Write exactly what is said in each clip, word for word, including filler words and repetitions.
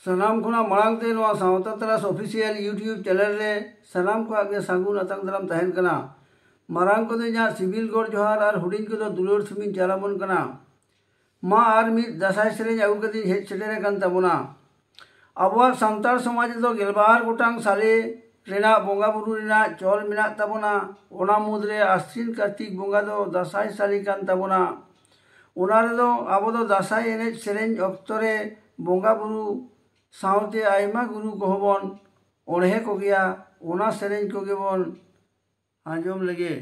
ᱥᱟᱱᱟᱢ ᱠᱷᱚᱱᱟᱜ ᱢᱟᱲᱟᱝ ᱛᱮ ᱱᱚᱣᱟ ᱥᱟᱶᱛᱟ ᱛᱟᱨᱟᱥ ᱚᱯᱷᱤᱥᱤᱭᱟᱞ YouTube ᱪᱮᱱᱮᱞ ᱨᱮ ᱥᱟᱱᱟᱢ ᱠᱚᱣᱟᱜ ᱜᱮ ᱥᱟᱹᱜᱩᱱ ᱟᱛᱟᱝ ᱫᱟᱨᱟᱢ ᱛᱟᱦᱮᱱ ᱠᱟᱱᱟ᱾ ᱢᱟᱨᱟᱝ ᱠᱚᱫᱚ ᱤᱧᱟᱹᱜ ᱥᱤᱵᱤᱞ ᱜᱚᱰ ᱡᱚᱦᱟᱨ ᱟᱨ ᱦᱩᱰᱤᱧ ᱠᱚᱫᱚ ᱫᱩᱞᱟᱹᱲ ᱥᱩᱢᱤᱧ ᱪᱟᱞᱟᱢᱚᱱ ᱠᱟᱱᱟ᱾ ᱢᱟ ᱟᱨ ᱢᱤᱫ ᱫᱟᱸᱥᱟᱭ ᱥᱮᱨᱮᱧ ᱟᱹᱜᱩ ᱠᱟᱛᱮᱧ ᱦᱮᱡ ᱥᱮᱴᱮᱨ ᱟᱠᱟᱱ ᱛᱟᱵᱚᱱᱟ᱾ ᱟᱵᱚᱣᱟᱜ ᱥᱟᱱᱛᱟᱲ ᱥᱚᱢᱟᱡᱽ ᱨᱮᱫᱚ ᱜᱮᱞᱵᱟᱨ ᱜᱚᱴᱟᱝ ᱥᱟᱞᱮ ᱨᱮᱱᱟᱜ ᱵᱚᱸᱜᱟ ᱵᱩᱨᱩ ᱨᱮᱱᱟᱜ ᱪᱚᱞ ᱢᱮᱱᱟᱜ ᱛᱟᱵᱚᱱᱟ᱾ ᱚᱱᱟ ᱢᱩᱫᱽᱨᱮ ᱟᱥᱤᱱ ᱠᱟᱨᱛᱤᱠ ᱵᱚᱸᱜᱟ ᱫᱚ ᱫᱟᱸᱥᱟᱭ ᱥᱟᱞᱮ ᱠᱟᱱ ᱛᱟᱵᱚᱱᱟ᱾ ᱚᱱᱟ ᱨᱮᱫᱚ ᱟᱵᱚ ᱫᱚ ᱫᱟᱸᱥᱟᱭ ᱮᱱᱮᱡ ᱥᱮᱨᱮᱧ ᱚᱠᱛᱚ ᱨᱮ ᱵᱚᱸᱜᱟ ᱵᱩᱨᱩ ᱥᱟᱶᱛᱮ ᱟᱭᱢᱟ ᱜᱩᱨᱩ ᱠᱚᱦᱚᱸ ᱵᱚᱱ ᱚᱬᱦᱮ ᱠᱚᱜᱮᱭᱟ᱾ ᱚᱱᱟ ᱥᱮᱨᱮᱧ ᱠᱚᱜᱮ ᱵᱚᱱ ᱟᱸᱡᱚᱢ ᱞᱮᱜᱮ᱾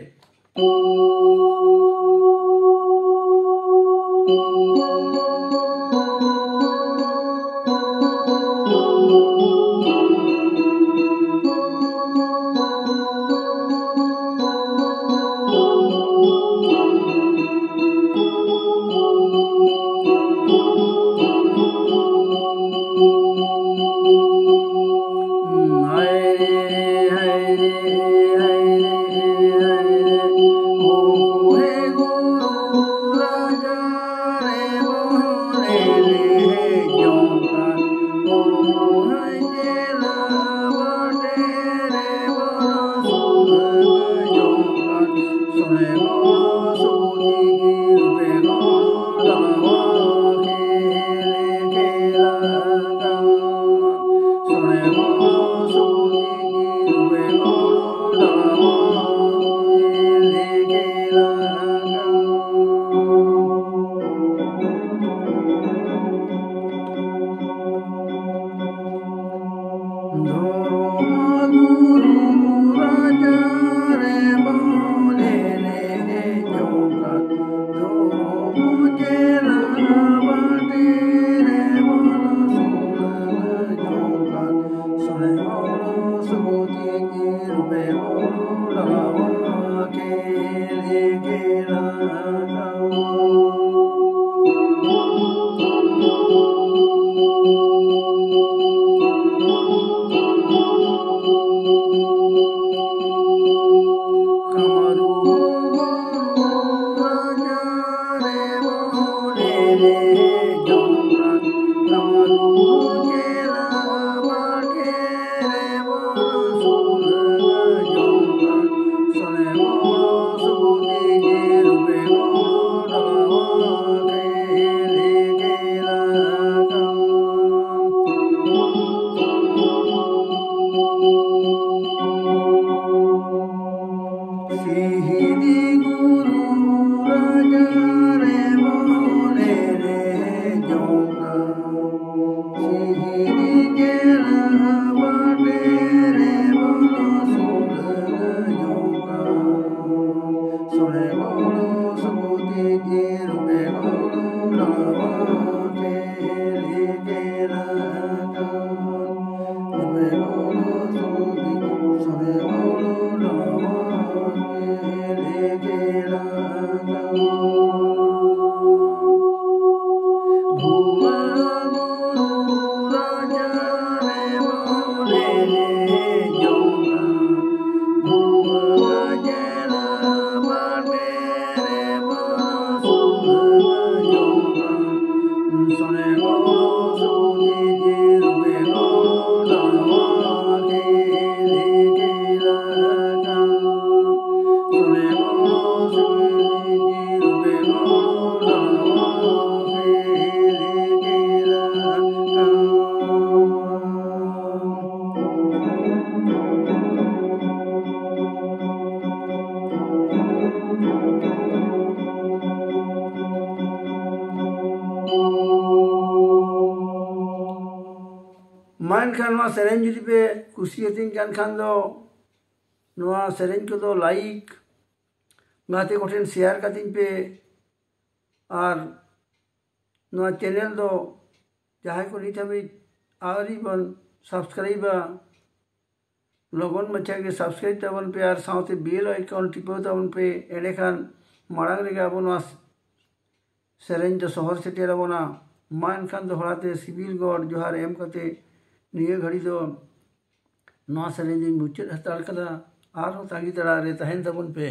ᱥᱤᱦᱤᱫᱤ ᱜᱩᱨᱩ ᱨᱟᱡᱟ ᱨᱮ ᱢᱚᱱᱮ ᱨᱮ ᱡᱚᱝᱟ᱾ ᱥᱤᱦᱤᱫᱤ ᱜᱮᱞᱟ ᱵᱟᱴᱮ ᱨᱮ ᱵᱚᱞᱚ ᱥᱩᱨ ᱡᱚᱝᱟ᱾ ᱥᱚᱲᱮ ᱜᱚᱲᱚ ᱥᱚᱵᱚᱛᱤ ᱜᱮ ᱨᱩᱯᱮ ᱜᱚᱲᱚ ᱱᱟᱣᱟ ᱠᱮᱞᱮ ᱜᱮᱞᱟ᱾ ᱢᱟ ᱮᱱᱠᱷᱟᱱ ᱱᱚᱣᱟ ᱥᱮᱨᱮᱧ ᱡᱩᱫᱤ ᱯᱮ ᱠᱩᱥᱤᱭᱟᱛᱤᱧ ᱠᱟᱱ ᱠᱷᱟᱱ ᱫᱚ ᱱᱚᱣᱟ ᱥᱮᱨᱮᱧ ᱠᱚᱫᱚ ᱞᱟᱭᱤᱠ, ᱜᱟᱛᱮ ᱠᱚᱴᱷᱮᱱ ᱥᱮᱭᱟᱨ ᱠᱟᱛᱤᱧ ᱯᱮ᱾ ᱟᱨ ᱱᱚᱣᱟ ᱪᱮᱱᱮᱞ ᱫᱚ ᱡᱟᱦᱟᱸᱭ ᱠᱚ ᱱᱤᱛ ᱦᱟᱹᱵᱤᱡ ᱟᱹᱣᱨᱤ ᱵᱚᱱ ᱥᱟᱵᱥᱠᱨᱟᱭᱤᱵᱟ, ᱞᱚᱜᱚᱱ ᱢᱟᱪᱷᱟ ᱜᱮ ᱥᱟᱵᱥᱠᱨᱟᱭᱤᱵ ᱛᱟᱵᱚᱱ ᱯᱮ ᱟᱨ ᱥᱟᱶᱛᱮ ᱵᱮᱞ ᱟᱭᱠᱚᱱ ᱴᱤᱯᱟᱹᱣ ᱛᱟᱵᱚᱱ ᱯᱮ᱾ ᱮᱸᱰᱮᱠᱷᱟᱱ ᱢᱟᱲᱟᱝ ᱨᱮᱜᱮ ᱟᱵᱚ ᱱᱚᱣᱟ ᱥᱮᱨᱮᱧ ᱫᱚ ᱥᱚᱦᱚᱨ ᱥᱮᱴᱮᱨ ᱟᱵᱚᱱᱟ᱾ ᱢᱟ ᱮᱱᱠᱷᱟᱱ ᱫᱚᱦᱲᱟ ᱛᱮ ᱥᱤᱵᱤᱞ ᱜᱚᱰ ᱡᱚᱦᱟᱨ ᱮᱢ ᱠᱟᱛᱮ ᱱᱤᱭᱟᱹ ᱜᱷᱟᱹᱲᱤ ᱫᱚ ᱱᱚᱣᱟ ᱥᱮᱨᱮᱧ ᱫᱚᱧ ᱢᱩᱪᱟᱹᱫ ᱦᱟᱛᱟᱲ ᱠᱟᱫᱟ᱾ ᱟᱨᱦᱚᱸ ᱛᱟᱺᱜᱤ ᱛᱟᱲᱟᱜ ᱨᱮ ᱛᱟᱦᱮᱱ ᱛᱟᱵᱚᱱ ᱯᱮ᱾